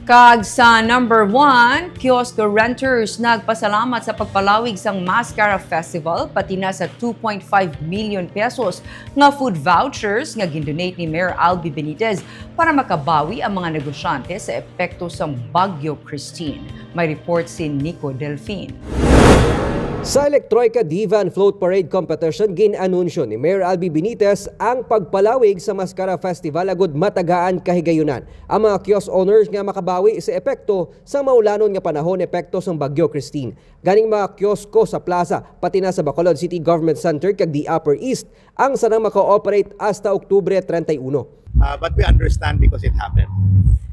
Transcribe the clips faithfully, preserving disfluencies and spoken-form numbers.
Kag sa number one, kiosk renters nagpasalamat sa pagpalawig sang Mascara Festival, pati na sa two point five million pesos nga food vouchers nga gindonate ni Mayor Albee Benitez para makabawi ang mga negosyante sa epekto sang Bagyo Christine. May report si Nico Delfin. Sa Electroica Diva and Float Parade Competition, gin-anunsyo ni Mayor Albee Benitez ang pagpalawig sa Mascara Festival agud matagaan kahigayunan ang mga kiosk owners nga makabawi sa epekto sa maulanon nga panahon epekto sang Bagyo Christine. Ganing mga kiosko sa plaza, pati na sa Bacolod City Government Center kag the Upper East, ang sarang maka-operate hasta Oktubre treinta y uno. Uh, but we understand because it happened.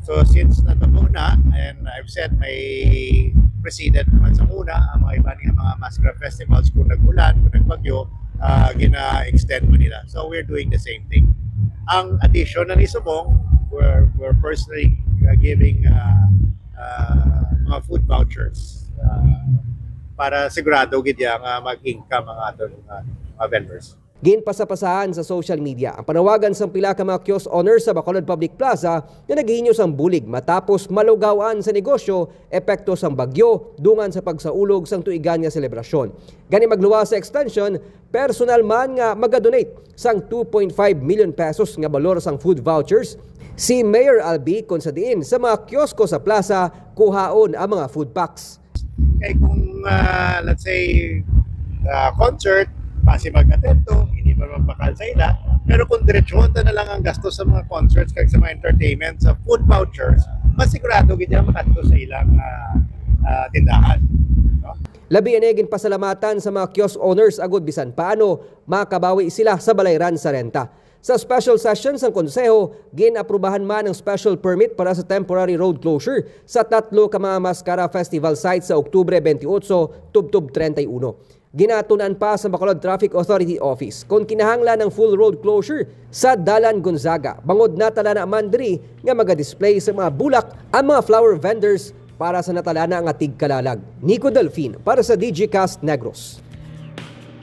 So since natabo na, and I've said may precedent naman sa una, ang mga iba nga mga Mascara festivals, kung nag-ulan, kung nagbagyo, uh, gina-extend mo nila. So we're doing the same thing. Ang addition na ni subong, we're, we're personally uh, giving uh, uh, mga food vouchers uh, para sigurado gid ya nga mag-income ang aton uh, mga vendors. Ginpasapasahan sa social media ang panawagan sang pila ka mga kiosk owners sa Bacolod Public Plaza nga naghinyo sang bulig matapos malugawan sa negosyo epekto sang bagyo dungan sa pagsaulog sang tuigan nga selebrasyon. Gani magluwas sa extension, personal man nga magadonate sang two point five million pesos nga balor sang food vouchers si Mayor Albee, kon sa diin sa mga kiosko sa plaza kuhaon ang mga food packs. Kay kung, ah, let's say, ah, concert, basi mag-attend to, hindi pa mapakal sa ila. Pero kung diretsuhon ta na lang ang gasto sa mga concerts kag sa mga entertainment sa food vouchers, masigurado gid yan makadto sa ilang ah, ah, tindahan. No? Labi ini ginpasalamatan sa mga kiosk owners agud bisan paano makabawi sila sa balayran sa renta. Sa special session sang konseho, gin-aprubahan man ang special permit para sa temporary road closure sa tatlo ka mga Mascara Festival sites sa Oktubre twenty-eight tubtob treinta y uno. Ginatun-an pa sa Bacolod Traffic Authority Office kon kinahanglan ang full road closure sa Dalan Gonzaga, bangod natalana man diri nga maga-display sa mga bulak ang mga flower vendors para sa natalana nga tigkalalag. Nico Delfin para sa Digicast Negros.